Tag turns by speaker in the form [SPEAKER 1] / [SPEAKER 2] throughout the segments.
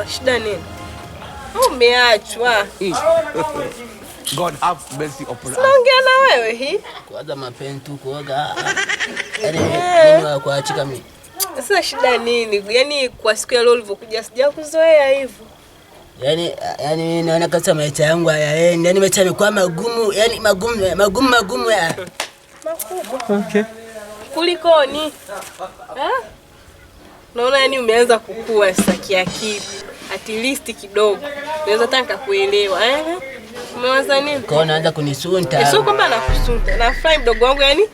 [SPEAKER 1] Shida nini? Umeachwa.
[SPEAKER 2] God have mercy upon us.
[SPEAKER 1] Naongea na wewe hii.
[SPEAKER 3] Kuaga mapenzi tu kuoga. Yaani mimi wa kuachika mimi.
[SPEAKER 1] Sasa shida nini? Yaani kwa siku ya leo ulivyokuja sijakuzoea hivyo.
[SPEAKER 3] Yaani mimi naona kabisa maisha yangu hayaendi. Yaani maisha yamekuwa magumu, yaani magumu, magumu magumu ya.
[SPEAKER 1] Makubwa. Okay. Kulikoni? Ha? Naona yaani umeanza kukua sasa kiakili. At least kidogo. Naweza hata nikakuelewa, eh? Umewaza nini?
[SPEAKER 3] Kwa hiyo naanza kunisunta.
[SPEAKER 1] Sio kwamba nakusunta. Nafurahi mdogo wangu, yaani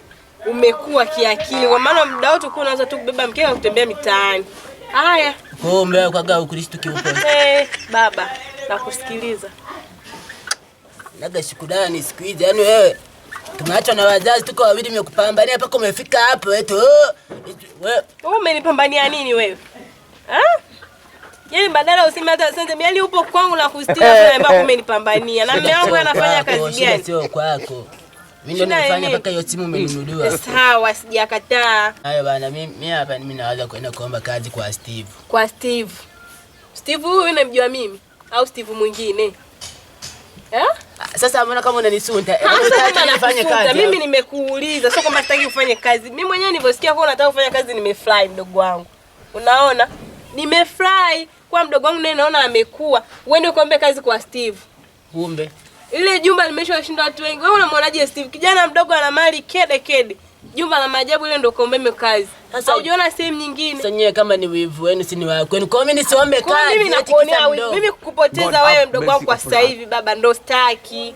[SPEAKER 1] umekuwa kiakili. Kwa maana muda wote ulikuwa unaanza tu kubeba mkeka na kutembea mitaani. Haya.
[SPEAKER 3] Kwa hiyo mbea kwa Ukristo kiupo.
[SPEAKER 1] Baba, nakusikiliza.
[SPEAKER 3] Naga shukrani siku hizi. Yaani wewe tumeachwa na wazazi tuko wawili, nimekupambania mpaka umefika hapo eti. Wewe
[SPEAKER 1] Wewe umenipambania nini wewe? Ha? Yaani badala useme hata asante, yaani upo kwangu na kustiri hapo unaambia umenipambania. Na mume wangu anafanya kazi gani?
[SPEAKER 3] Sio kwako. Mimi ndo
[SPEAKER 1] Shida
[SPEAKER 3] nimefanya
[SPEAKER 1] nini?
[SPEAKER 3] mpaka hiyo simu umenunuliwa.
[SPEAKER 1] Sawa, sijakataa.
[SPEAKER 3] Hayo bana, mimi hapa mimi naweza kwenda kuomba kazi kwa Steve.
[SPEAKER 1] Kwa Steve. Steve huyu namjua mimi au Steve mwingine? Eh?
[SPEAKER 3] Sasa mbona kama unanisunta?
[SPEAKER 1] Sasa
[SPEAKER 3] Unataka
[SPEAKER 1] kama
[SPEAKER 3] nifanye
[SPEAKER 1] nakusunta,
[SPEAKER 3] kazi?
[SPEAKER 1] mimi nimekuuliza, sio kwamba sitaki ufanye kazi. Mimi mwenyewe nilivyosikia kwa unataka kufanya kazi nimefurahi mdogo wangu. Unaona? Nimefurahi kwa mdogo wangu naye naona amekua. Uende ukaombe kazi kwa Steve.
[SPEAKER 3] Kumbe
[SPEAKER 1] Ile jumba limeshawashinda watu wengi. Wewe unamwonaje Steve? Kijana mdogo ana mali kede kede. Jumba la maajabu ile ndio kaombe kazi.
[SPEAKER 3] Sasa
[SPEAKER 1] haujaona sehemu nyingine.
[SPEAKER 3] Sasa nyewe kama ni wivu wenu si ni wa kwenu. Kwa mimi nisiombe
[SPEAKER 1] Kwa
[SPEAKER 3] kazi.
[SPEAKER 1] mimi
[SPEAKER 3] eti
[SPEAKER 1] nakuonea
[SPEAKER 3] kisa
[SPEAKER 1] wivu.
[SPEAKER 3] mdogo.
[SPEAKER 1] Mimi kukupoteza
[SPEAKER 2] God
[SPEAKER 1] wewe
[SPEAKER 2] have
[SPEAKER 1] mdogo wangu kwa
[SPEAKER 2] mercy
[SPEAKER 1] sasa
[SPEAKER 2] upon us.
[SPEAKER 1] hivi baba ndo sitaki.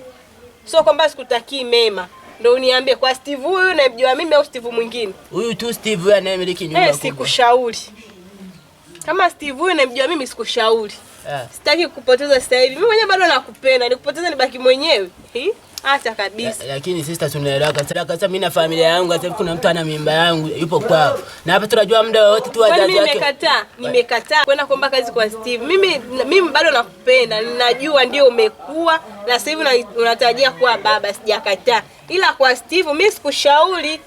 [SPEAKER 1] Sio kwamba sikutakii mema. Ndio uniambie kwa Steve huyu namjua mimi au Steve mwingine?
[SPEAKER 3] Huyu tu Steve huyu anayemiliki nyumba kubwa.
[SPEAKER 1] Sikushauri. Kama Steve huyu namjua mimi sikushauri. Sitaki kukupoteza sasa hivi. Mimi mwenyewe bado nakupenda. Nikupoteza nibaki mwenyewe. Hata kabisa.
[SPEAKER 3] Lakini sister tunaelewa kabisa. Kabisa mimi na familia yangu, hata kuna mtu ana mimba yangu yupo kwao. Na hapa tunajua muda wote tu
[SPEAKER 1] Kwani
[SPEAKER 3] wazazi
[SPEAKER 1] mimi
[SPEAKER 3] wake.
[SPEAKER 1] nimekataa? Nimekataa kwenda kuomba kazi kwa Steve. Mimi bado nakupenda. Ninajua ndio umekua na sasa hivi unatarajia kuwa baba, sijakataa. Ila kwa Steve mimi sikushauri.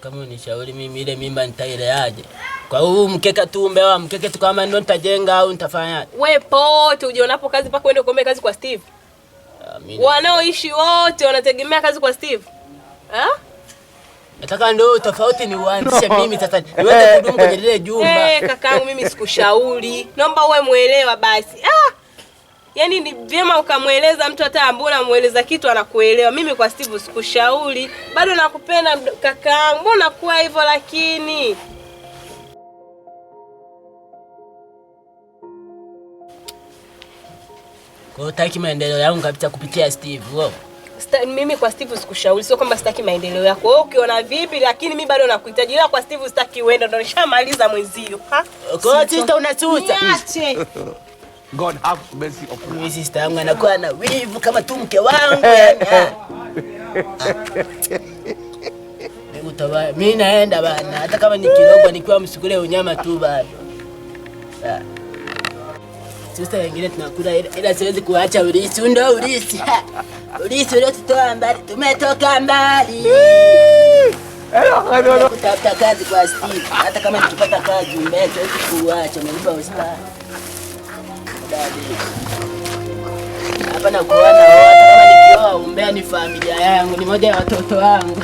[SPEAKER 3] Kama unishauri mimi ile mimba nitaileaje? Kwa huu mkeka tu umbewa mkeka tu kama ndio nitajenga au nitafanya.
[SPEAKER 1] Wewe pote ujionapo kazi mpaka uende kuomba kazi kwa Steve. Wanaoishi wote wanategemea kazi kwa Steve. Ha?
[SPEAKER 3] Nataka ndio tofauti ni uanzishe mimi sasa niweze kudumu kwenye lile jumba.
[SPEAKER 1] Kakaangu mimi sikushauri. Naomba uwe muelewa basi. Yaani ni vyema ukamweleza mtu hata ambaye unamueleza kitu anakuelewa. Mimi kwa Steve sikushauri. Bado nakupenda kakaangu. Mbona unakuwa hivyo lakini?
[SPEAKER 3] Kwa hiyo hutaki maendeleo yangu kabisa kupitia Steve, wewe.
[SPEAKER 1] Mimi kwa Steve sikushauri, sio kwamba sitaki maendeleo yako. Wewe ukiona vipi lakini mimi bado nakuhitaji. Ila kwa Steve sitaki uende, ndo nishamaliza mwenzio. Ha?
[SPEAKER 3] Kwa hiyo sister unasuta.
[SPEAKER 1] Niache.
[SPEAKER 2] God have mercy upon us.
[SPEAKER 3] Mimi sister yangu anakuwa na wivu kama tu mke wangu yani. Mimi naenda bana, hata kama nikirogwa nikiwa msukule unyama tu bado. Sister wengine tunakula ila siwezi kuacha ulisi, ndio ulisi. Ulisi uliotutoa mbali, tumetoka mbali. Kutafuta kazi kwa Steve, hata kama nikipata kazi mbele siwezi kuacha, umenipa usta. Hapa na kuona hata kama nikioa umbea ni familia yangu, ni moja ya watoto wangu.